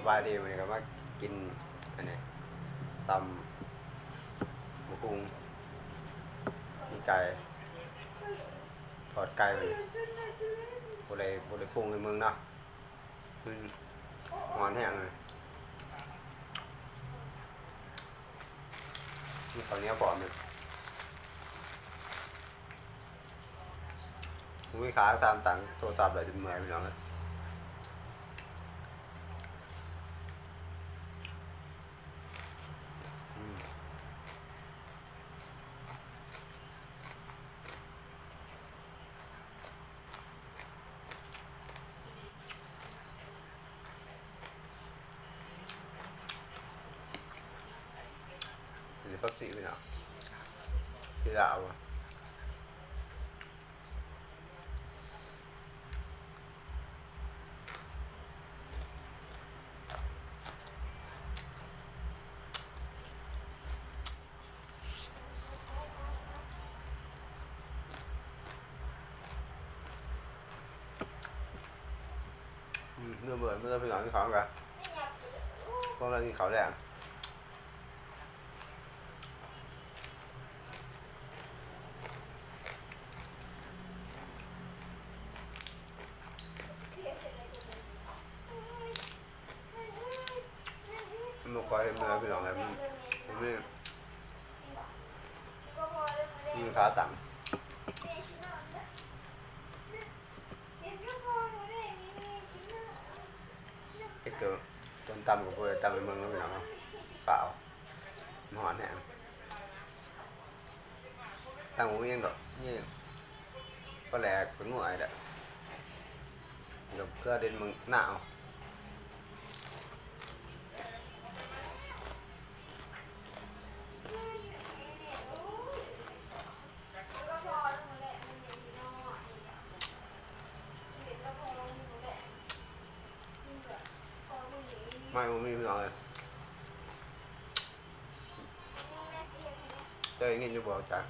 ສະບາຍດີ ມື້ນີ້ກໍມາກິນອັນນີ້ ຕຳບັກຫຸ່ງ ມີໄກ່ ທອດໄກ່ ມື້ນີ້ບໍ່ໄດ້ ບໍ່ໄດ້ປຸງໃຫ້ເບິ່ງເນາະ ມັນຮ້ອນແຮງເລີຍ ມີເຂົ້າໜຽວພ້ອມເລີຍ. ອຸ້ຍ ຂາສາມຕັ້ງ ໂທລະສັບໄດ້ຈົນເມື່ອຍ ພີ່ນ້ອງເອີຍ ອືມ. ນີ້ຜັກຊີພີ່ນ້ອງ ທີ່ລາວ ອືມ ເມື່ອເບີດ ເມື່ອພີ່ນ້ອງກິນເຂົ້ານຳກັນ ພວກເຮົາກິນເຂົ້າແລງ. ມັນບໍ່ຄ່ອຍເມື່ອຍ ພີ່ນ້ອງເອີຍ ມັນ ມັນມີ ມີຂາຕັ້ງ ເຮັດເກີ ຕົ້ນຕຳກໍບໍ່ໄດ້ຕຳໃຫ້ເບິ່ງເນາະ ພີ່ນ້ອງເນາະ ຟ້າວ ມັນຮ້ອນແຮງ. ຕັ້ງບໍ່ມີຫຍັງດອກ ມີປາແຫຼກ ປານົວ ນີ້ແຫຼະ ດອກເກືອ ເດັດໝາກນາວ. ໄມ້ບໍ່ມີ ພີ່ນ້ອງເອີຍ ເຈົ້າໄດ້ຍິນຢູ່ບໍ່ ຈາກ